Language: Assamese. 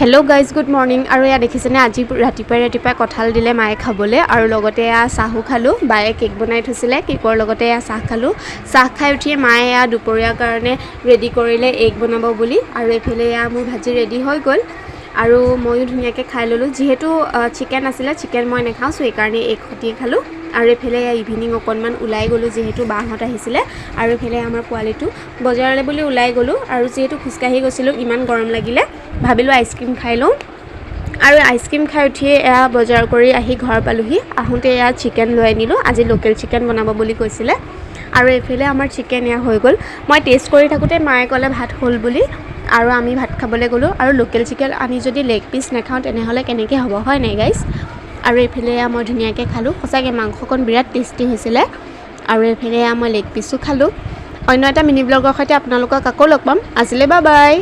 Hello guys, good morning. আৰু এয়া দেখিছেনে, আজি ৰাতিপুৱাই ৰাতিপুৱাই কঁঠাল দিলে মায়ে খাবলৈ আৰু লগতে এয়া চাহো খালোঁ। বায়ে কেক বনাই থৈছিলে, কেকৰ লগতে এয়া চাহ খালোঁ। চাহ খাই উঠিয়ে মায়ে এয়া দুপৰীয়াৰ কাৰণে ৰেডি কৰিলে, এগ বনাব বুলি। আৰু এইফালে এয়া মোৰ ভাজি ৰেডি হৈ গ'ল আৰু ময়ো ধুনীয়াকৈ খাই ল'লোঁ। যিহেতু চিকেন আছিলে, চিকেন মই নাখাওঁ, চ' সেইকাৰণে এগ সতিয়ে খালোঁ। আৰু এইফালে ইভিনিং অকণমান ওলাই গ'লোঁ, যিহেতু বাহঁত আহিছিলে। আৰু এইফালে আমাৰ পোৱালিটো বজাৰলৈ বুলি ওলাই গ'লোঁ। আৰু যিহেতু খোজকাঢ়ি গৈছিলোঁ, ইমান গৰম লাগিলে, ভাবিলোঁ আইচক্ৰীম খাই লওঁ। আৰু আইচক্ৰীম খাই উঠিয়ে এয়া বজাৰ কৰি আহি ঘৰ পালোহি। আহোঁতে এয়া চিকেন লৈ আনিলোঁ, আজি লোকেল চিকেন বনাব বুলি কৈছিলে। আৰু এইফালে আমাৰ চিকেন এয়া হৈ গ'ল। মই টেষ্ট কৰি থাকোঁতে মায়ে ক'লে ভাত হ'ল বুলি আৰু আমি ভাত খাবলৈ গ'লোঁ। আৰু লোকেল চিকেন আনি যদি লেগ পিচ নাখাওঁ, তেনেহ'লে কেনেকৈ হ'ব, হয় নাই গাইজ? আৰু এইফালে এয়া মই ধুনীয়াকৈ খালোঁ। সঁচাকৈ মাংসকণ বিৰাট টেষ্টি হৈছিলে। আৰু এইফালে এয়া মই লেগ পিচো খালোঁ। অন্য এটা মিনি ব্লগৰ সৈতে আপোনালোকক আকৌ লগ পাম। আজিলৈ বাই বাই।